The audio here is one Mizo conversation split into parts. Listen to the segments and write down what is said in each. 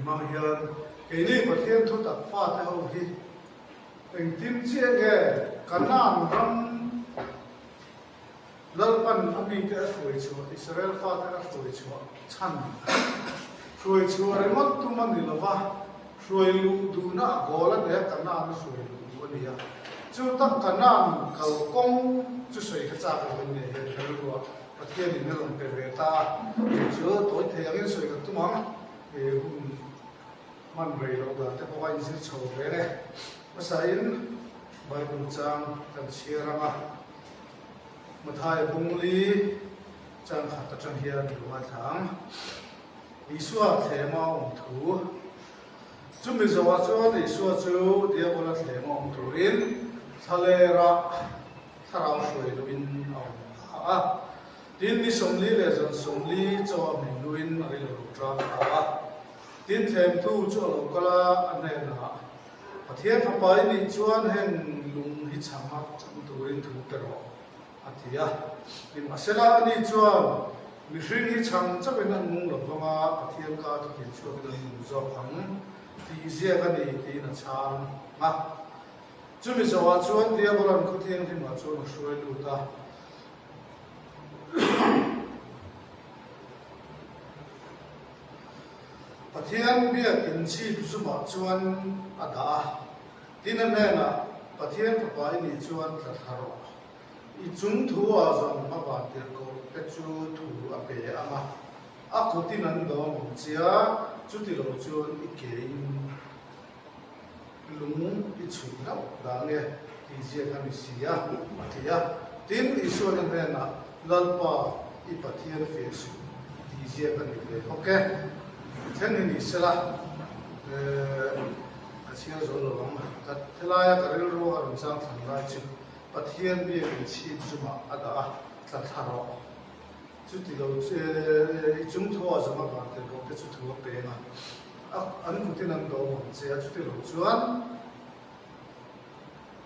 hmang hian keini Pathian thutak fate ho hi engtin chiah nge Kanaan ram Lalpan a mite a hruai chhuah, Israel fate a hruai chhuah chhan hruai chhuah ringawt tum a ni lo va, hruai luh duhna a goal a nei a, Kanaan a hruai luh duh a ni a. Chu tak Kanaan kalkawng chu sawi kha chak lo in nei hian ka rilruah Pathianin a rawn pe ve ta a, chu chu tawi thei angin sawi ka tum ang, he hun hman rei loh dan te pawh a inzir chho reng e. Hmasain Bible chang kan chhiar ang a. Mathaia bungli chang khat atang hian i lo ngaithla ang. Isua thlema awm thu. Chumi zawhah chuan Isua chu Diabola thlema awm turin thlalera thlarau hruai loin a awm ta a. Tin, ni 40 leh zan 40 chaw a hmei hnuin a ril a lo ṭam ta a. Tin, thlemtu chu a lo kal a, a hnenah, Pathian fapa i nih chuan heng lung hi chhang a chang turin thu pe rawh, a ti a. Nimahsela ani chuan, Mihring hi chhang chauhin an nung lo vang a, Pathian ka thutin chhuakin an nung zawk ang, tih ziak a ni, tiin a chhang a. Chumi zawhah chuan Diabolan khaw thianghlimah chuan a hruai lut a. Pathian biak inchhip zumah chuan a dah a, tin a hnenah, Pathian fapa i nih chuan tla thla rawh. I chung thu ah zawng hma van tirhkoh te chu thu a pe ang a, a kutin an dawm ang chia, chuti lo chuan i ke in Lung i chhun hlauh dah nge tih ziak a ni si a, a ti a. Tin, Isuan a hnenah, Lalpa, i Pathian fiah suh tih ziak a ni ve bawk e. Thleng hi ni sela, ka chhiar zo lo ang. Ka helaia ka rilru a rawn chang thlan lai chu Pathian biakin chhip zumah a dah a, tla thla rawh. Chuti lo chu i chung thu ah zawng a van tel bawk te chu thu a peng a, a an kutin an dawm ang che a, chuti lo chuan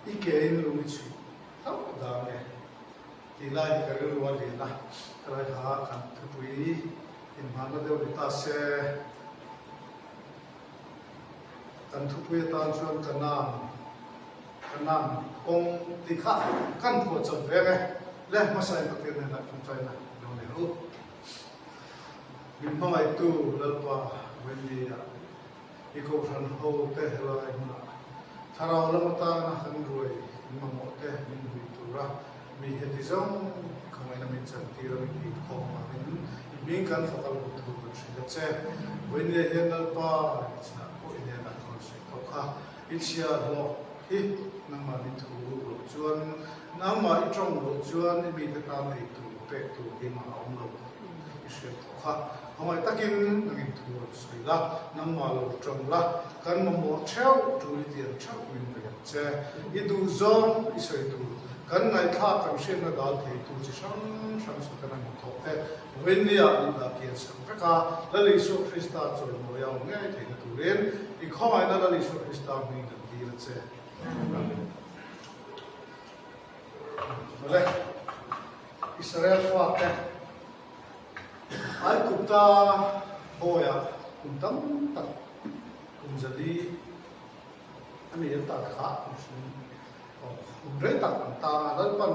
i ke in lung i chhuih hlauh dan e tih lai hi ka rilru a lian a, helai kha kan thupui inhmanna deuh ni ta se. Kan thupui atan chuan Kanaan, Kanaan kawng tih kha kan phuah chawp ve ang e. Le hmasain Pathian hnenah tawngtaina lo nei u. Min hmangaihtu Lalpa Wendy-a i kohhran ho te helai hmunah thlarau lam atana kan ruai min mamawh te min hui tura Mi heti zawng khawngaihna min chantir a, min hit khawm avangin i hming kan fak a lo thu kan hrilh a che. Vawinia hian Lalpa i chinah pawh i hnenah ka rawn sawi tawh kha. I chhia hlawh hi nangmah min thu ruk loh chuan, nangmah i tawng loh chuan i mite tan ei tur pek tur keimah a awm lo i hriat tawh kha. Khawngaih takin nangin thu rawn sawi la, nangmah lo tawng la, kan mamawh theuh tul i tiang theuh min pe ang che. I duhzawng i sawi tur Kan ngaihthlak kan hriatna dal theitu chi hrang hrang Setana hnathawk te Vawinia min dah kian sak vek a, Lal Isua Krista chawimawi a awm ngei theihna turin i khawngaihna Lal Isua Krista hming kan dil a che. Amen. Mawle, Israel fate Aigupta bawiah kum tam tak, kum 400 a ni an tar kha kum hring Kum rei tak an tang a, Lalpan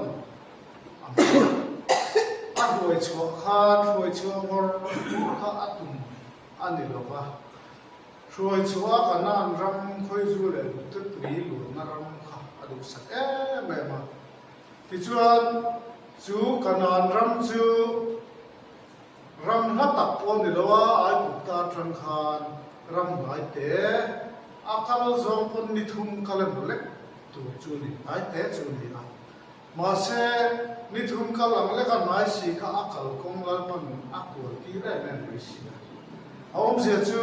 a hmang a, a hruai chhuah khan hruai chhuah ngawr ngawr kha a tum a ni lo va. Hruai chhuah a Kanaan ram khawizu leh hnute tui luanna ram kha a duhsak em em a. Tichuan, chu Kanaan ram chu Ram hla tak pawh ni lo a, Aigupta atang khan ram hnai te a kal zawng pawn ni thum kal emaw lek tur chu ni, hnai te chu ni a. Mahse, ni thum kal ang leka hnai si kha a kalkawng Lalpan a kual tir em em mai si a. A awmzia chu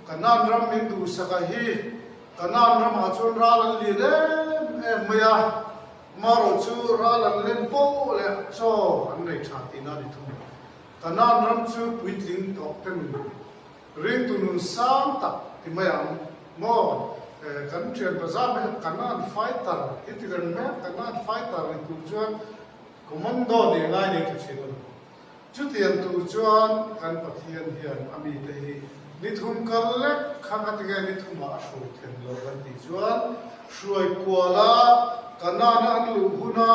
Kanaan ram min duhsaka hi Kanaan ramah chuan ral an lian em em mai a, Marawh chu ral an len poh leh chaw an nei tha tihna a ni thung. Kanaan ram chu puitling tawh te nun, ringtu nun sang tak ti mai ang maw? Kan thian bazar mai kha Kanaan fighter hi ti reng mai a, Kanaan fighter ni tur chuan commando nih ngai nei tha thin a ni. Chutiang tur chuan kan Pathian hian a mite hi. Ni thum kal lek kha ka ti nge ni thumah a hruai then lo kan tih chuan hruai kuala Kanaan-a an luh huna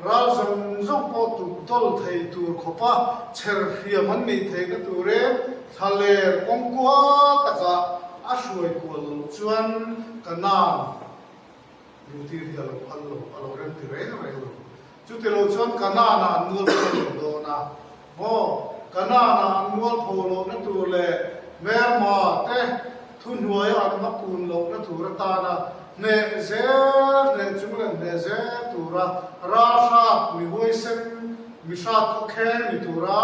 ral zawng zawng pawh tuk dawl thei tur khawpa chher hriam an nih theihna turin thlaler kawng kual takah a hruai kual loh chuan Kanaan luhtir hi a lo phal lo, a lo rem ti reng reng lo. Chuti lo chuan Kanaan-ah an mual pho lo dawn a, maw? Kanaan-ah an mual pho lohna tur leh hmelma te thuhnuaia an va kun lohna tur atana hneh zel, hneh chung leh hneh zel tura ralhrat mi huaisen, mi hrat khawkheng ni tura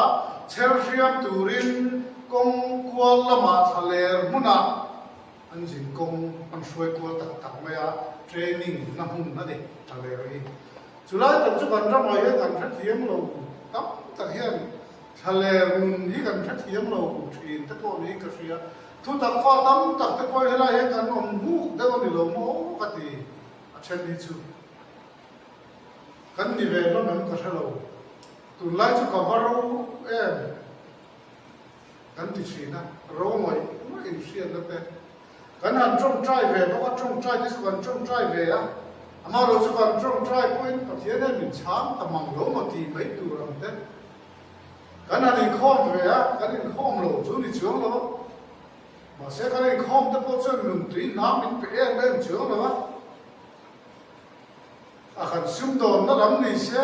chher hriam turin kawng kual lamah thlaler hmunah An zin kawng an hruai kual tak tak mai a, training na hmun a ni tha ve rih. Chulai tak chu kan ramah hian kan hrethiam lo tam tak hian thlaler nun hi kan hrethiam lo thin te pawh niin ka hria. Thutak fa tam tak te pawh helai hian kan awm huk deuh a ni lo maw ka ti a then hi chu kan ni ve hlawm em ka hre lo. Tunlai chu ka va ro em. Kan ti thin a, ro ngawih ngawih in hriatna te kan han tawngtai ve bawk a, tawngtai te chu kan tawngtai ve a, amaherawh chu kan tawngtai pawhin Pathian hian min chhang ta mang lo maw tih mai tur ang te kan han inkhawm ve a, kan inkhawm lo chu ni chuang lo a, mahse kan inkhawm te pawh chuan nuntui hna min pe em em chuang lo a, a kan sumdawnna lam ni se.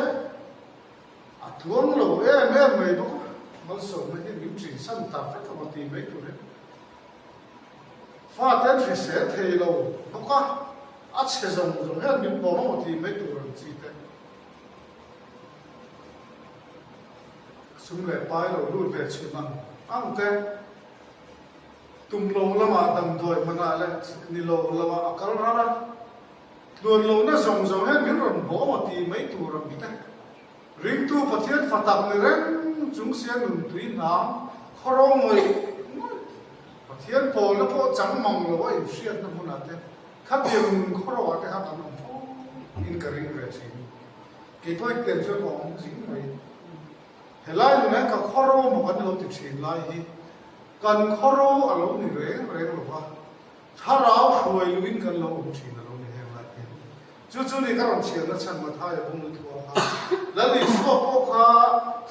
A tluang lo em em mai bawk a, malsawmna hi min ṭinsan ta vek ang a ti mai tur hi. Fate an hrisel thei lo bawk a, a chhe zawng zawng hian min bawm ang a ti mai tur ang chi te. Sum leh pai lo lut ve chhun ang ang te, tum lo lamah damdawi hmanah leh ni lo lamah a kal ral a. Tluan lohna zawng zawng hian min rawn bawm a ti mai tur ang te. Ringtu Pathian fa tak ni reng chung sia nuntui hnam khawro ngawih ngawih Pathian pawlna pawh chang mang lo a inhriatna hmunah te khatiang nun khawro ah te kha kan awm fo in ka ring ve thin. Kei pawh tel chuan ka awm zing mai. Helai nunah hian ka khawro maw kan lo ti thin lai hi kan khawro a lo ni reng reng lo va. Thlarau hruai luin kan lo awm thin a lo ni heng lai hian. Chu chu ni ka rawn chhiarna chhan Mathaia bung luthua kha Lal Isua pawh kha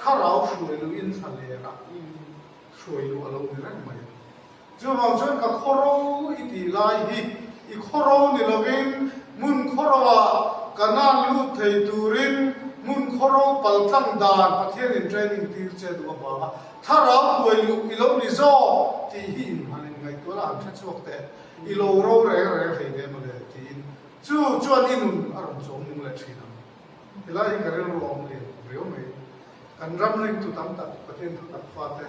thlarau hruai luin thla ler a hruai luh a lo ni reng mai. Chuvang chuan ka khawro i tih lai hi i khawro ni lovin hmun khawroah Kanan lut thei turin hmun khawro paltlang dan Pathianin training tir che duh avanga Thlarau hruai luh i lo ni zawk tih hi in han in ngaihtuah la han hre chhuak teh, i lo ro reng reng hlei ve mawle tiin chu chuan i nun a rawn chawm nung leh thin ang. Helai hi ka rilru a awm lian riau mai. Kan ram ringtu tam tak Pathian thu tak fate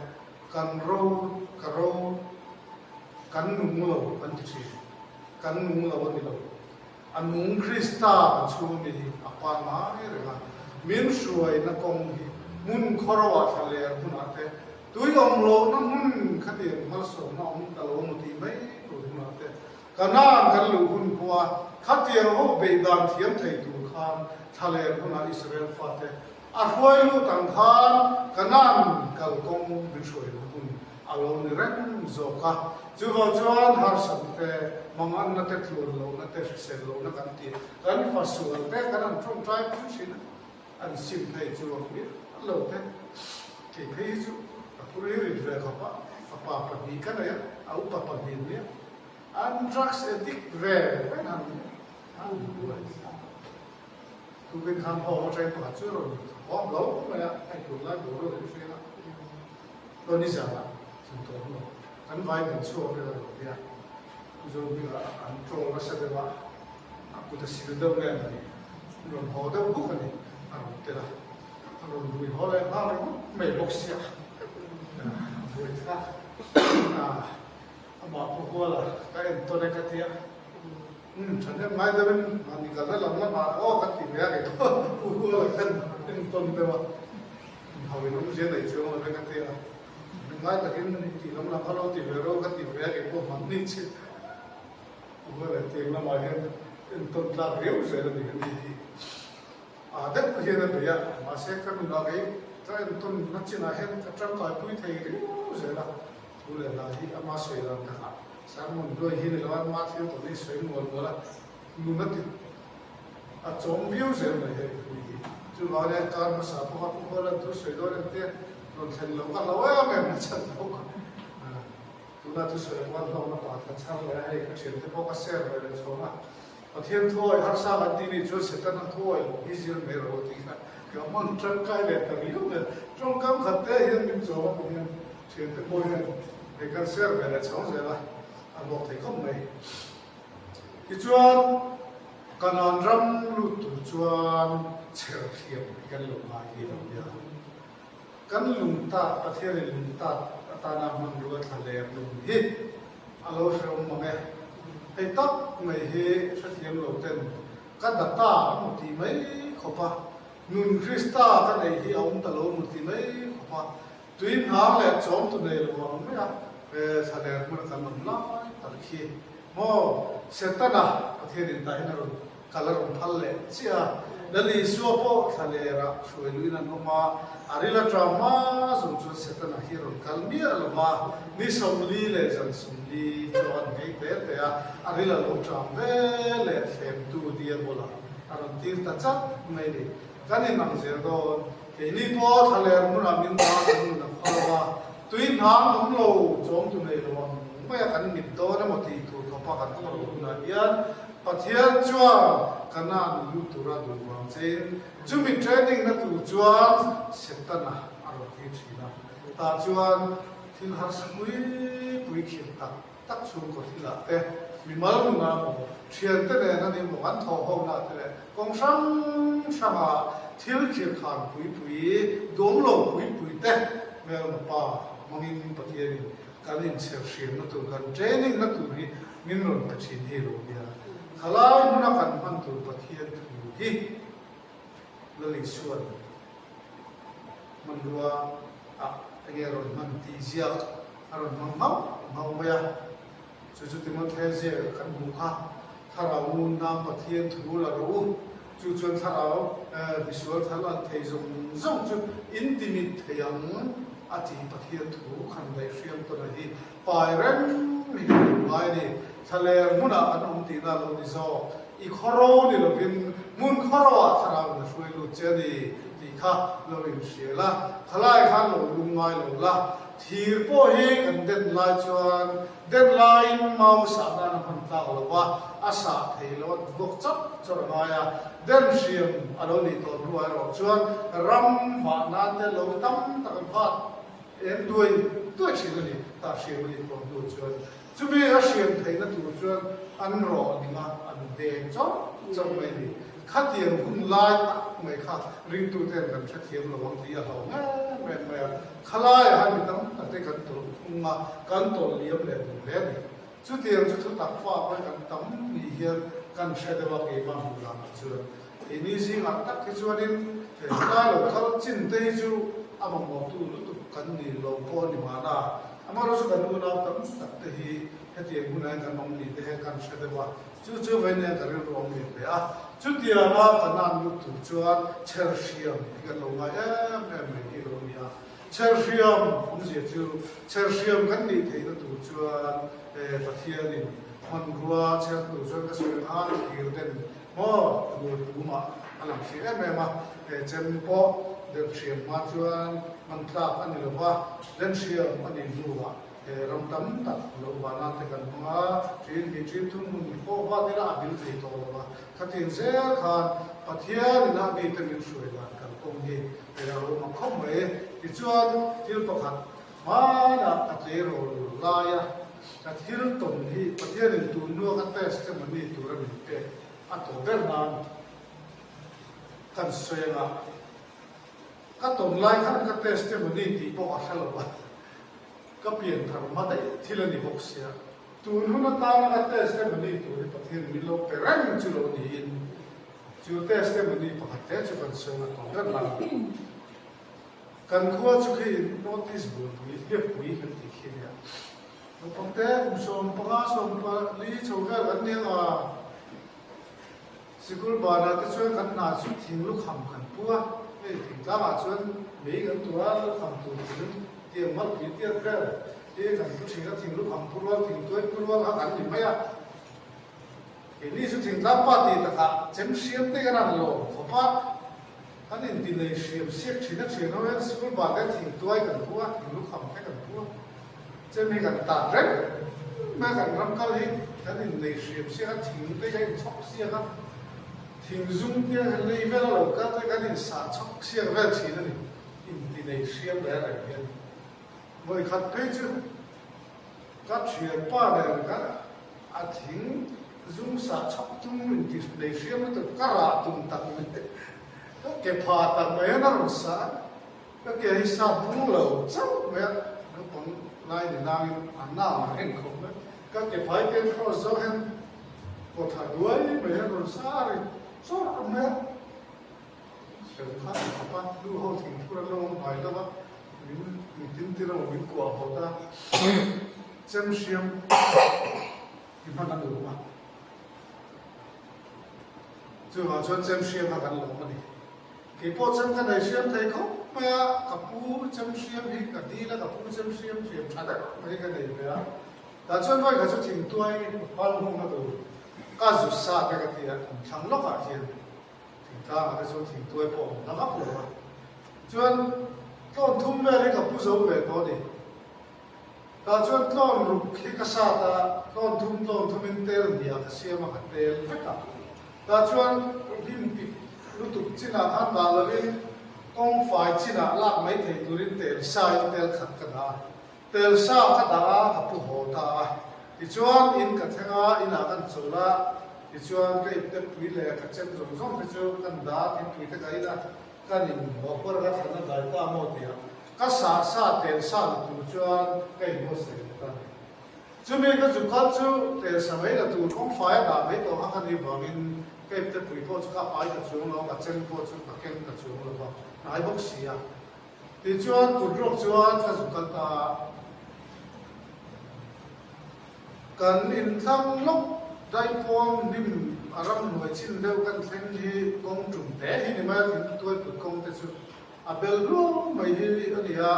kan ro ka ro kan nung lo kan ti thin. Kan nung lo a ni lo. A nung Krista kan chhung ami hi a pangngai reng a, min hruaina kawng hi hmun khawro ah thlaler hmunah te, tui awm lohna hmun khatiang malsawmna awm ta lo maw tih mai tur hmunah te, Kanaan kan luh hun pawha khatiang ho beih dan thiam thei tur khan thlaler hunah Israel fate A hruai lut ang khan Kanaan kalkawng min hruai luh hun a lo ni reng zawk a. Chuvang chuan harsatna te, manganna te, tluan lohna te, hrisel lohna kan tih kan fa sual te kan han tawngtai pui thin a, an sim phei chu ang miah lo te. Kei phei hi chu ka phur hi rit ve khawp a, fapa pahnih ka nei a, a upa pahnih nia. An drugs addict ve reng han nia, an buai. Tukin khan haw atangin pakhat chu a rawn awm lo mai a, hei tunlai boruak in hria a, chuan i zanah chhun tawh ang lo, kan vai min chhuak vel a rawn tia, Zohminga an troll nasa deuh a, a kut a sil deuh nge a ni, an rawn haw deuh bawk a ni, a rawn tel a, a rawn rui haw leh nghal ringawt mai bawk sia, a buaithlak a, amah pu Huala ka entawn e ka tia. Umm tha deuh ngai deuhin mahni kalna lam lamah aw ka ti ve a kei pawh u Huala khan entawn deuh a, inhauhin awmzia nei chuang lo ve ka ti a, min ngai takin tih lam lam kha lo ti ve ro ka ti ve a kei pawh mahni chi u Huala tiang lamah hian entawn tlak riau zel a ni ka ni hi ah deuh hian a bei a, mahse ka nunah kei ka entawn na chinah hian ka tangkaipui thei riau zel a. Thu leh hla hi ama sawi dan takah sermon duai hi ni lo a, ama thil tawh hi sawi mual mual a, nun a ti a chawm viau zel mai hei thu hi. Chuvang ania kar hmasa pawha Pu Hawlan thu sawi dawn em te rawn thlen loh ka hlau em em a chhan bawk a. Tuna thusawi a kual hlawkna pa kha chhar leh a, hei ka thiante pawh ka share ve leh chhawng a, Pathian thuawi harsa kan tih nih chuan Setana thuawi loh hi zir mai rawh tih kha ka hman tangkai leh ta riau mai. Tawngkam khat te hian min chawm a Pathian thiante pawh hian hei kan share ve leh chhawng zel a, a hlawk thei khawp mai. Tichuan Kanan ram lut tur chuan chher thiam hi kan lo ngai hi lo nia. Kan lungtat, Pathianin lungtat atana hmanrua thla leh lung hi a lo hrehawm mang e. Hei tak mai hi hrethiam lo ten ka data a hmu tih mai khawp a, nun Krista ka neih hi a awm ta lo hmu tih mai khawp a, tui hnang leh chawmtu nei lo ang mai a thla leh hmun a kan awm lai tak khi maw Setana Pathianin tah hian a rawn Kal a rawn phal leh chiah a, Lal Isua pawh thlalerah hruai luin an awm a, a ril aṭang hma zawng chuan Setana hi a rawn kal miah lo va, ni 40 leh zan 40 chuan an nghei te te a, a ril a lo ṭang ve leh thlemtu Diabola a rawn tir ta chat mai ni. Kan inang zel dawn, keini pawh thlaler hmunah min dah kan nun a khaw lo va, tui hnang awm lo, chawmtu nei lo ang maia kan mit dawn emaw tih tur khawpa kan khaw lo hunah hian Pathian chuan Kanaan lut tura duh vang chein chumi training na tur chuan Setana a rawn tir thin a. Tah chuan thil harsa pui pui khirh tak tak chhungkaw thilah te, mimal nunah maw, thiante nen a ni maw kan thawh ho na te leh kawng hrang hranga thil khirh khan pui pui, duam lo pui pui te hmelma pa hmangin Pathianin kan inchher hriamna tur, kan training na tur hi Min rawn pe thin hi lo nia. Khalai hmuna kan hman tur Pathian thu hi Lal Isua'n hmanrua ah enge rawn hman tih ziak a rawn hmang nghauh nghauh mai a. Chu chu Timothea ziak kan hmuh kha, Thlarau nunna Pathian thu la rawh u. Chu chuan thlarau misual thal an thei zawng zawng chu in timit thei ang a ti Pathian thu khan daihhriam tawn a hi. Pai reng hi kan duh ngai a ni. Thlaler hmunah kan awm tihna a lo ni zawk. I khawro ni lovin hmun khawroah thlarau in a hruai lut che a ni tih kha lo inhria la, khalai khan lo lung ngai lo la. Thir pawh hi kan den lai chuan den laiin mau sah nan a hman tlak lo va, a sah thei lo a vuak chap chawrh a ngai a. Den hriam a lo nih tawh hnuah erawh chuan ram vah nan te lo tam tak an vat. Eng duai duai thin a ni, tah hriam a nih tawh hnu chuan chumi a hriam theihna tur chuan an rawh ning a, an deng chawrh chawrh mai a ni. Khatiang hun lai tak mai kha ringtuten kan hrethiam lo ang tih a hlauh em em mai a, khalaiah khan mi tam tak te kan tawlh phung a, kan tawlh liam leh duh hle a ni. Chutiang chu thutak fa pawh kan tam ni hian kan hre deuh a keimah hmuh danah chuan. Keini zingah tak hi chuanin he helai lo kal chin te hi chu a mamawhtu lutuk kan ni lo pawh a ni mahna. Amaherawhchu chu kan unau tam tak te hi hetiang hunah hian kan awm ni te hian kan hre deuh a, chu chu vawiin hian ka rilru a awm ve hle a. Chutianga kan an lut tur chuan chher hriam hi kan lo ngai em em mai hi lo ni a. Chherhriam awmzia chu chherhriam kan nih theihna tur chuan Pathianin hmanrua chher tur chuan ka sawi ang a, thir den maw nur pumah a lang fiah em em a, chem pawh den hriam hma chuan hman tlak a ni lo va, den hriam a nih hnuah ram tam tak lo vana te kan hmang a, ṭin hi ṭin thum hmun pawh vat ila a bil thei tawh lo va, khatin zel khan Pathianin a mite min hruai dan kalkawng hi Hei a rawng ang khawp mai. Tichuan thil pakhat hmanah ka tleirawl laia ka thil tawn hi Pathianin tun hnua ka testimony tura min pek a tawh ber nan kan sawi anga ka tawn lai khan ka testimony tih pawh ka hre lo a, ka pian thar hma daih thil a ni bawk sia. Tun hun atana ka testimony tur hi Pathianin min lo pe reng chu lo niin Chu testimony pakhat te chu kan sawi a tawh ber la. Kan khua chu khi notice buaipui hliappui kan tih khi nia. Naupang te kum 15 14 chho vel kan ni ang a. Sikul banah te chuan kan hna chu thing lukham kan pu a. Hei thingtlangah chuan mei kan tuah a, lukham tur thing tiang malpui tiat vel. Hi kan pu thin a, thing lukham pu rual, thing tuai pu rual kha kan ni mai a. Keini chu thingtlang pa tih takah chem hriam te kan han lawm khawp a, kan inti nei hriam siak thin a thian ho hian school bah te thing tuai kan pu a, thing lukham te kan pu a, chem hi kan tan reng mai a, kan ram kal hi kan innei hriam siak a, thing te kan inchhawk siak a, thing zum te lei vel a lo kal te kan insah chhawk siak vel thin a ni, inti nei hriam reng reng hian. Vawikhat phei chu ka thianpa nen ka a thing zum sah chhawk tum inti nei hriam lutuk ka rah tum tak mai ka ke pha tak mai hian a rawn sah a, ka ke hi sah bung lo chauh mai a, naupang lai ni nangin a na ang reng khawp mai, ka ke phai pen cross zawk hian kaw tha duai mai hian rawn sah a ri chawrh mai a. Hrem kha an khawp a, nu ho thingthur an lo awm hnai deuh a, min min tin tir emaw min kuah hawt a, chem hriam hi hman a nuam a, chuvang chuan chem hriam kha kan lawm a ni. Kei pawh chem ka nei hriam thei khawp mai a, ka pu chem hriam hi ka dil a, ka pu chem hriam hriam tha deuh mai hi ka nei ve a, tah chuan vawi kha chu thingtuai phal hungna tur ka zu sa te ka ti a, an thlang lawkah hian. Thingtlangah te chuan thingtuai pawh a awm hla vak lo a, chuan tlawn thum vel hi ka pu zo ve tawh a ni. Tah chuan tlawn ruk hi ka sat a, tlawn thum tlawn thumin tel hniah ka siam a, ka tel vek a. Tah chuan hlim pik lutuk chinah khan dah lovin kawng fai chinah lak mai thei turin tel sain tel khat ka dah a. Tel sa ka dah a, ka pu haw ta a. Tichuan in ka thleng a, inah kan chawl a, tichuan ka ipte pui leh ka chem zawng zawng te chu kan dah a, thingpui te ka in a, kan in haw pawr ka thlan a dai ta maw tih a, ka sah sa tel sa la tur chuan ka in buatsaih leh ta a ni. Chumi ka zu kal chu tel sa mai la tur kawng fai a dah mai tawh kha ka nih vangin ka ipte pui pawh chu ka pai ta chuang lo a, ka chem pawh chu ka keng ta chuang lo va, hnai bawk si a. Tichuan kut ruak chuan ka zuk kal ta a, kan inthlang lawk daipawn hnim a ramhnuai chin deuh kan thleng hi kawng tum te hi ni mai a, thing tuai put kawng te chu a bel ruau mai hi a ni a,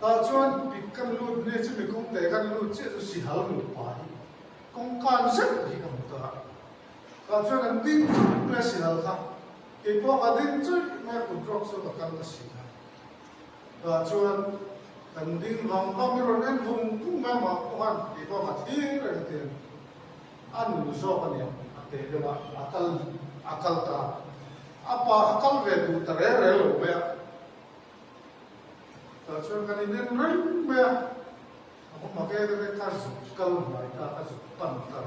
tah chuan pik kan lut ni chumi kawng te kan lut chiah chu sihal nupa hi kawng kan zeuh hi ka hmu ta a, tah chuan an ding thut mai a sihal kha. Kei pawh ka ding chuih mai a kut rawk chu ka kal ka si a. Tah chuan kan ding vang vang i rawn en vung vung mai amah pawh khan kei pawh ka thlir reng atin a nu zawk a nia a te deuh a a kal a kal ta a pa kha kal ve duh ta rel rel lo mai a. Tah chuan kan in en reng mai a. A hma mak em em e ka zuk kal hnai ta ka zuk pan ta.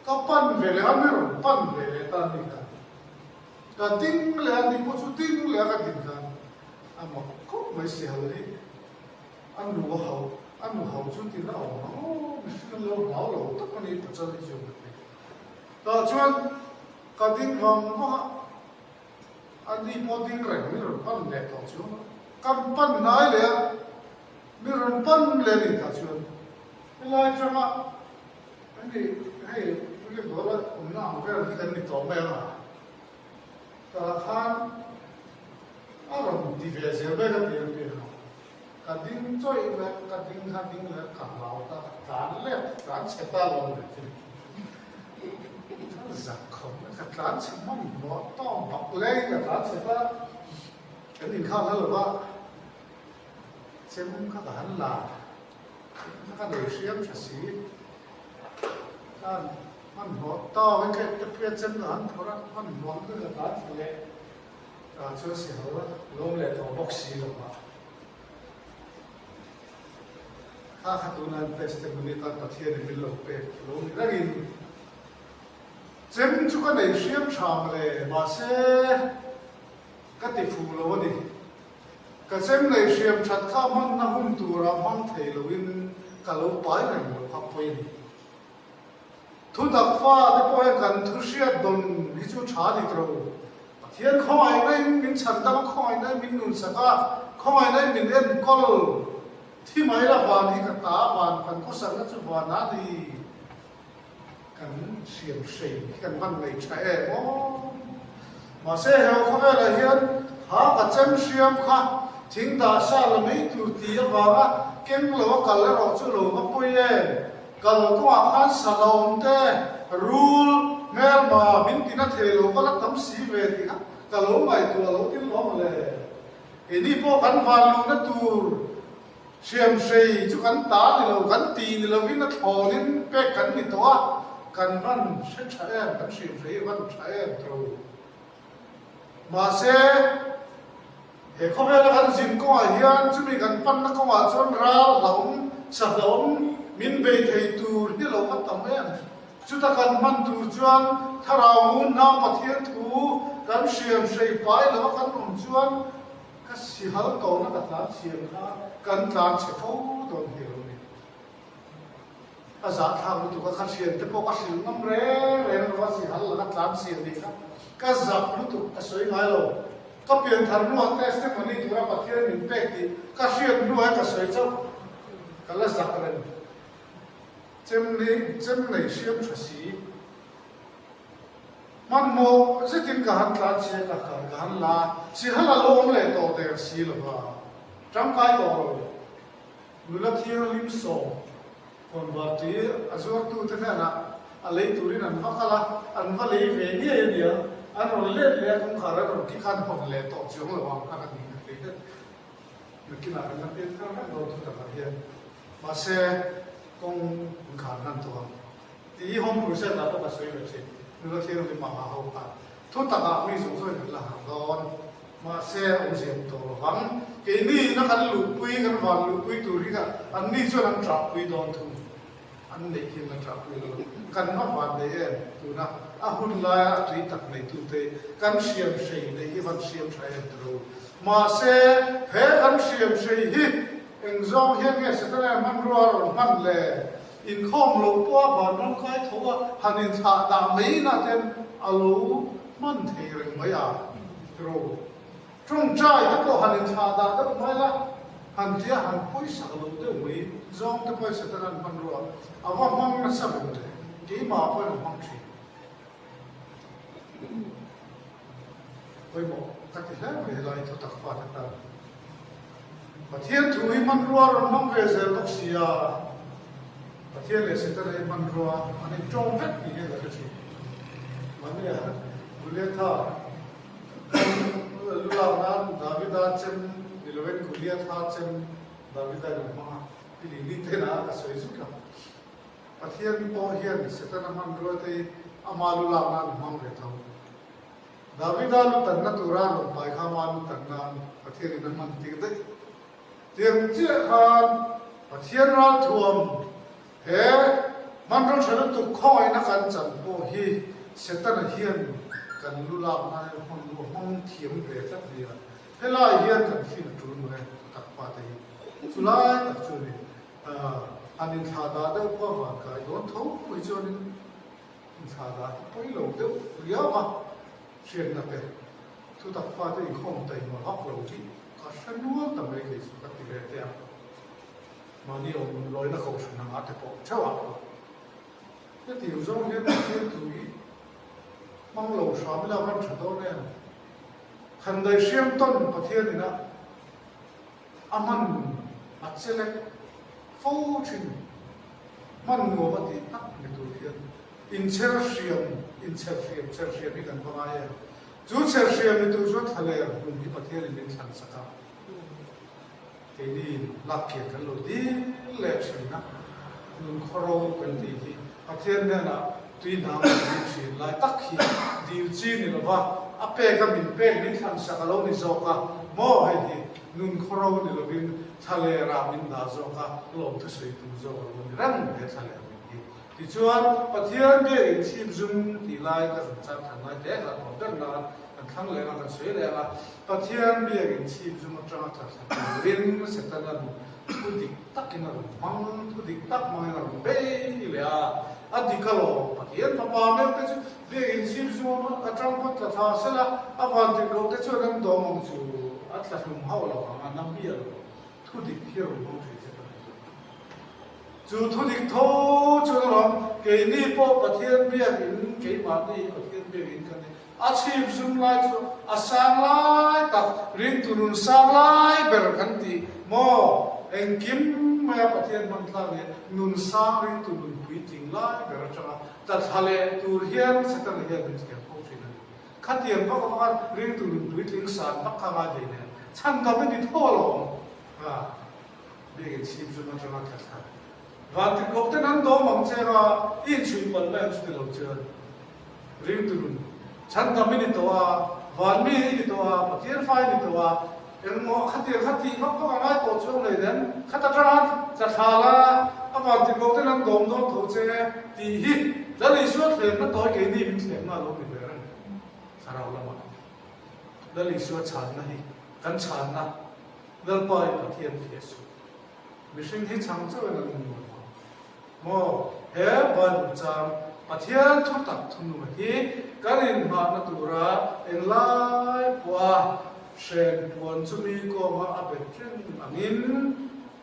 Ka pan ve leh a, mi rawn pan ve leh ta ni kha. Ka ding leh a, ni pawh chu ding leh a ka din khan a mak khawp mai si hal hi. A nu a hauh, a nu hauh chu tin a awm ang aw, mihring an lo hlau lo tak a ni pachal hi chu ka ti. Tah chuan ka ding vang vang a, a ni pawh ding reng mi rawn pan leh tawh chu kan pan hnai leh a, mi rawn pan leh a ni tah chuan helai atanga Hemi hei William Dawla awmna ang vel hi kan ni tawh mai ang a, tah khan a rawn ti ve zel mai ka ti ang tih a, ka ding chawih mai a, ka ding kha ding leh ka hlau ta, ka tlan leh tlan chhe ta lo mai chu ka zak khawp mai, ka tlan chhe hman hlawh tawng bak leng ka tlan chhe ta, kan inkhak hla lo va, chem kha ka han la. Ka nei hriam tha si. Khan hmanhmawh tawk in ka ipte pui a chem ka han phawrh a, hmanhmawh chu ka tlan thla leh tah chuan si ho a lawm leh tawh bawk si lo a. Kha kha tuna an testimony tan Pathian in min lo pek lo ni rengin chem chu ka nei hriam tha mawle mahse ka ti fuh lo a ni. Ka chem lei hriam that kha hmanna hun tura hmang thei loin ka lo pai reng lo kha pawi a ni. Thutak fa te pawh hian kan thu hriat dawn hi chu tha ni tawh lo. Pathian khawngaihna in min chhan dam a, khawngaihna in min nunsak a, khawngaihna in min enkawl. Thi mai la van hi ka ta, van kan khawsakna chu van a ni. Kan hriam hrei hi kan van nei tha em aw. Mahse he khawvelah hian kha ka chem hriam kha. Thing dah sa la mai tur tih avanga keng lo a kal erawh chu lo va pawi em? Kal kawngah khan salawm te, rul, hmelma min tina thei lo va la tam si ve tih kha ka lo ngaihtuah lo tin lawm le. Keini pawh kan van luhna tur hriamhrei chu kan ta ni lo, kan ti ni lovin a thlawnin pek kan ni tawh a, kan van hre tha em, kan hriamhrei van tha em tho. Mahse, he khawvela kan zin kawngah hian chumi kan panna kawngah chuan ral hlauhawm, sa hlauhawm min bei thei tur hi lo va tam em. Chuta kan hman tur chuan Thlarau ngun hnam Pathian thu kan hriam hrei pai lova kan awm chuan ka sihal tawhna ka tlan chhiam kha kan tlan chhe fo dawn hi lo ni. A zahthlak lutuk a, ka thiante pawh ka hrilh ngam reng reng lo a, sihal laka tlan chhiat nih kha ka zak lutuk ka sawi ngai lo. Ka pianthar hnuah testimony tura Pathian min pek tih ka hriat hnuah ka sawi chauh ka la zak reng. Chem nei chem nei hriam tha si. Hmanhmawh zetin ka han tlan chhia ka kar ka han la, sihal a lo awm leh tawh der si lova, tangkai tawh lo. Nula thianghlim sawm kawnvar tui a zuartute hnenah a lei turin an va kal a, an va lei ve ngei a nia, an rawn let leh a, kawngkhar an rawn kik a, an hawn leh tawh chuang lo ang kha ka ni ka ti det. Nakinah kan la pian thar vek dawn thutakah hian mahse kawng inkhar hnan tawh ang tih hi Home Crusade ah pawh ka sawi ve thin, nula thianghlim ah ho khan thutakah mi zawng zawngin kan la harh dawn. Mahse, awmzia awm tawh lo vang. Keini ina kan luhpui, kan van luhpui tur hi kha anni chuan an ṭahpui dawn thung. An neih hian la ṭahpui lo. Kan va van nei em? Tuna a hun laia a tui tak neitute kan hriam hrei neih hi van hriam ṭha em ti lo. Mahse, he kan hriam hrei hi eng zawng hian nge Setana hmanrua a rawn hman le? Inkhawm loh pawha vanram kai tho a han inthlah dah mai na ten a lo hman thei reng mai a tiro. Tawngtai te pawh han inthlah dah deuh mai la, han tia han pawisak lo deuh mai zawng te pawhin Satan hmanrua a va hmang nasa ve mawle, keimah pawhin a hmang thin. Pawimawh ka ti hle mai helai thutak fate tan. Pathian thu hi hmanrua rawn hmang ve zel bawk si a, Pathian leh Setana hi hmanrua an intawm vek tih hian ka hre thin. Mahnia Goliatha lu lak nan Davida chem ni lovin Goliatha chem Davida in a hmang a, i lih ni te na ka sawi zut a. Pathian pawh hian Setana hmanrua te hi ama lu lak nan a hmang ve tho. Davida lu tanna tura rawn pai kha ama lu tan nan Pathianin a hman tir daih. Tiang chiah khan Pathian ralthuam he hmanraw tha lutuk khawngaihna kan chan pawh hi Setana hian kan lu lak nan a hman lu a hmang thiam ve tlat nia. Helai hian kan fin a tul mawle tak pa te hi. Chulai tak chu a ni. Han inthlah dah deuh pawh a van kai dawn tho mai chuanin inthlah dah hi pawi lo deuh riau a, hriatna te thutak fate inkhawm taima vak lo hi ka hre nual ta mai kei chu ka ti ve teh a, mahni awm lawina kohhran anga te pawh theuh ah pawh hetiang zawng hian Pathian thu hi hmang lo hram ila a van tha dawn em? Khandai hriam tawn Pathian ina A hman a che lek fo thin. Hman nuam a tih tak ni tur hian inchher hriam, inchher hriam, chher hriam hi kan va ngai em? Chu chher hriam ni tur chuan thlaler hmun hi Pathianin min thlan sak a, keini lakkian kan lo dil leh thin a, nun khawro kan tih hi Pathian hnenah tui hnam kan dil thin lai tak hi dil chi ni lova a pek a min pek min thlan sak a lo ni zawk a maw hei hi Nun khawro ni lovin thlaler ah min dah zawk a, lawm thusawi tur zawk a lo ni reng he thlaler min hi. Tichuan, Pathian biak in chhip zum tih lai ka zun chang thlan lai te kha tawp ber nan kan thlang leh ang a, kan sawi leh ang a, Pathian biak in chhip zum atanga tla thla turin Setana'n thu dik takin a rawn hmang, thu dik tak hmangin a rawn bei leh a, a dik alawm, Pathian fapa meuh te chu biak in chhip zum atang pawn tla thla sela, a vantirhkoh te chuan an dawm ang chu. A tla hlum hauh lo ang a, na miah lo. Thu dik hi a rawn hmang thei che ka ni lo. Chu thu dik tho chuan alawm, keini pawh Pathian biakin, keimahni Pathian biakin kan ni. A chhip zum lai chu a sang lai tak, ringtu nun sang lai ber kan ti maw? Engkim maia Pathian hman tlak leh nun sang ringtu nun puitling lai ber atanga tla thla leh tur hian Setana hian min thiam fo thin a ni. Khatiang vak vaka ringtu nun puitling san vak kha ngai ve nen chhandam i ni tho alawm. Ha, biakin chhip zum atanga tla thla. Vantirhkoh ten an dawm ang che a, i inchhui palh mai ang chu ti lo chuan. Ringtu nun chhandam i ni tawh a, van mi i ni tawh a, Pathian fa i ni tawh a, engmaw khatiang kha tih vak vak a ngai tawh chuang lei nem, khata tanga tla thla la, a van tirhkoh ten an dawm dawn tho che tih hi Lal Isua thlenna tawi keini min thlenna a lo ni ve reng thlarau lamah. Lal Isua chhanna hi kan chhanna Lalpa i Pathian fiah suh. Mihring hi chhang chauhin an nung lo ang. Maw? He Bible chang Pathian thutak thununga hi kan inhmahna tura englai pawha hren puan chu mi kawnga a bet reng angin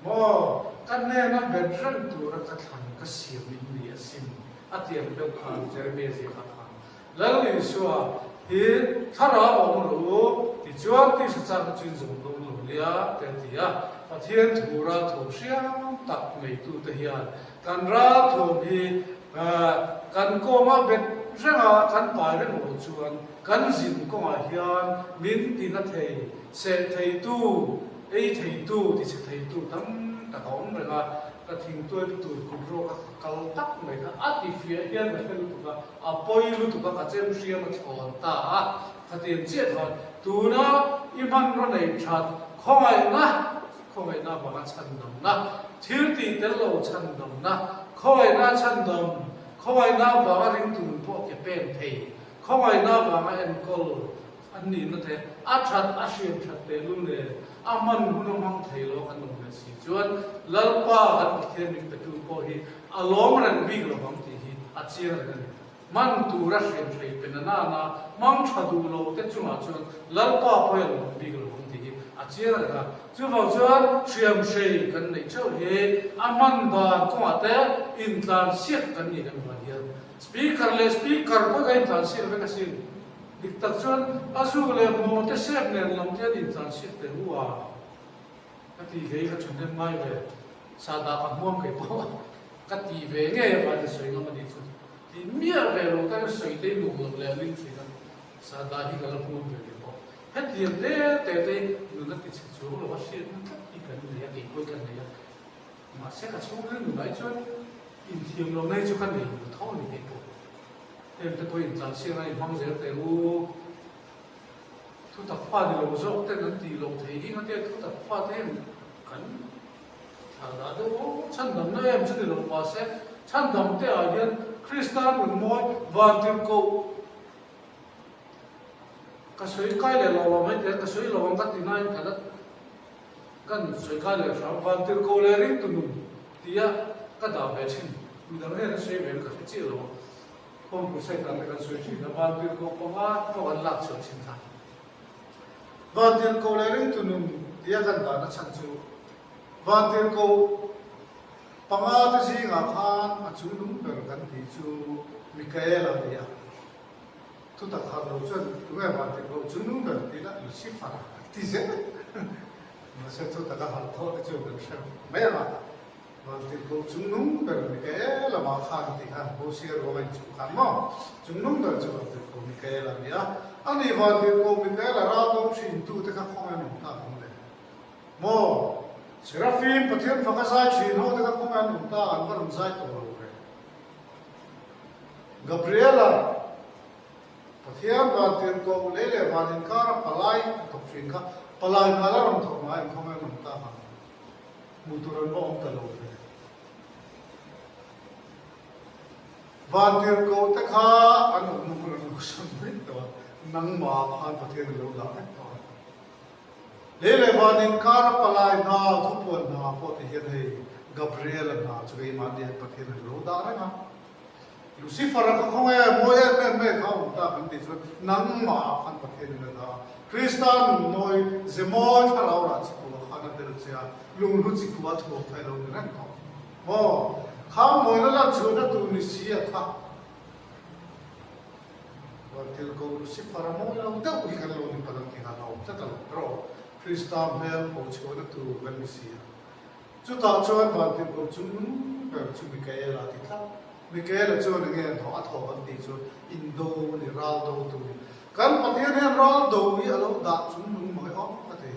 maw ka hnena bet reng tura ka thlan ka siam in ni asin a tiang deuh khan Jeremiah ziakah khan Lal Isua hi thlarau a awm lo u, tichuan tisa chakna chu in zawm dawn lo nia te a ti a. Pathian thu ralthuam hriam tak neitute hian kan ralthuam hi kan kawnga bet renga kan pai reng loh chuan kan zin kawngah hian min tina thei, seh theitu, ei theitu, tichhe theitu tam tak a awm reng a. Ka thingtuai pu tur kut rawk a kal tak mai kha a ti fiah hian ka hre lutuk a. A pawi lutuk a, ka chem hriam a thlawn ta a, khatiang chiah khan tuna i hmanraw nei that khawngaihna, khawngaihna avanga chhandamna, thil tih tel lo chhandamna, khawngaihna chhandam, khawngaihna avanga ringtu nun pawh ke pen thei, khawngaihna avanga enkawl an nihna te a that a hriam that tehlul nen a hman hun a hmang thei lo kan awm leh si chuan Lalpa kan Pathian min petu pawh hi a lawm reng bik lo vang tih hi a chiang reng a ni. Hman tura hriam hrei pe na nana hmang tha duh lo te chungah chuan Lalpa pawh hi a lawm bik lo vang tih hi a chiang reng a. Chuvang chuan hriam hrei kan neih theuh hi a hman dan kawngah te intlan siak kan nih kan vang hian Speaker leh Speaker pawh ka intlan siak vek asin. Dik tak chuan a zu leh hmuh te sep nen lam te an intlan siak teh u a, ka ti kei ka thahnem ngai ve, sahdah ka hmuam kei pawh ka ti ve ngei avangin ka sawi ngam a nih chu. Ti miah ve lo tan sawi te nuam lo leh ling thin a, sahdah hi ka la hmuam ve kei pawh. Hetiang te te te nun a ti chhe chuang lo a hriatna tlat hi kan nei a, kei pawh hi ka nei a, mahse ka chhungril nunah hi chuan inthiam lohna hi chu ka nei lo tho a ni kei pawh. Heng te pawh intlansiak a inhmang zel teh u. Thutak fa ni lo zawk ten an tih loh thei ding atia thutak fa te hian kan thlah dah deuh aw. Chhandamna em chu ni lo mahse chhandam te ah hian Krista nun mawi vantirhkoh ka sawi kai leh lo lo mai teh ka sawi lo ang ka ti nain ka la kan sawi kai leh hram vantirhkoh leh ringtu nun tia ka dah ve thin. Midang hian an sawi ve ka hre chiah lo a. Kawngpui Satan te kan sawi thin a, vantirhkoh panga pawh kan lak chhuah thin kha. Vantirhkoh leh ringtu nun tia kan dahna chhan chu vantirhkoh panga te zingah khan a chungnung ber kan tih chu Mikael a ni a. Thutak harh lo chuan tunge vantirhkoh chungnung ber tih lah Lucifer a ti zel. Mahse thutak a harh thawh te chu kan hre mai ang a. Vantirhkoh chungnung ber Mikael amah khan tih khan Hosea ruang a inchhuh khan maw? Chungnung ber chu Vantirhkoh Mikael a ni a. Ani Vantirhkoh Mikael a ral dawm thin tu te kha khawngaih an awm tak ang le? Maw? Serafim Pathian faka zai thin ho te kha khawngaih an awm tak an va rawn zai tawh lo ve? Gabriela Pathian Vantirhkoh lei leh van inkara palai a thawk thin kha palai hna la rawn thawk ngai an khawngaih an awm tak ang. Hmuh tur an va awm ta lo ve. Vantirhkoh te kha an awmna hmun an lo sawn vek tawh a, nangmah khan Pathian a lo dah vek tawh a. Lei leh van inkar a palai hna, thupuan hna pawh ti hian hei Gabriel-a hna chu keimahni hian Pathian a lo dah reng a. Lucifer-a kha khawnge mawi em em mai kha a awm ta kan tih chuan nangmah khan Pathianin a dah a. Krista nun mawi, ze mawi thlarau rah chi kua khan a bel che a, lunghlu chi kua thuam kha i lo ni reng tawh. Maw? Kha mawina lan chhuahna tur ni si a kha. Vantirhkoh Lucifer a mawi lo deuh hi kan lo ni palh ang tih kha a awm tlat a lo erawh Krista hmel pho chhuahna tur kan ni si a. Chutah chuan Vantirhkoh chu nung ber chu Mikaela a ti tlat. Mikaela chuan enge a thawh a thawh kan tih chu indo a ni, ral do tu ni. Kan Pathian hian ral do hi a lo dah chung nung mai awm ka ti.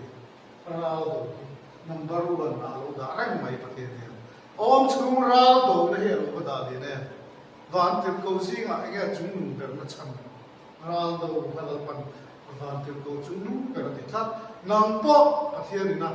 Ral do hi number one ah a lo dah reng mai Pathian hian. Awm chhung ral do na hi a lo va dah lian em? Vantirhkoh zingah enge a chungnung berna chhan? Ral do kha Lalpan Vantirhkoh chungnung ber a ti tlat. Nang pawh Pathian ina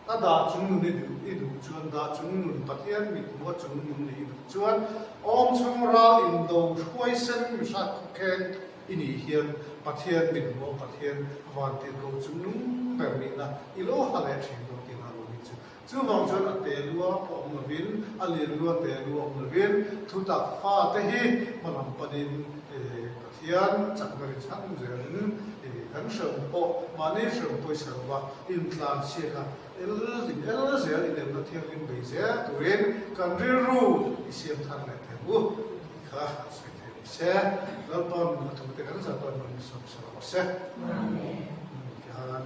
a dah chungnun i duh i duh chuan dah chungnun Pathian mithmuh a chungnun nih i duh chuan awm chhung ral indo hruai sen mihrat khawkheng i nih hian Pathian mithmuh a Pathian Vantirhkoh chungnung ber nihna i lo ha leh thin dawn tihna a lo nih chu. Chuvang chuan a te lua pawh awm lovin, a lian lua te lua awm lovin, thutak fate hi hmalam panin Pathian chakna ri chhan zelin kan hrem pawh mahni hrem pawisa lova intlan chhiat a, el in el zel inelna thianghlim bei zel turin kan rilru i siam thar leh thei u tih kha an sawi thei ni se. Lalpawn a thute kan zah chuan min sawm sa rawh se. Amen. Tihan.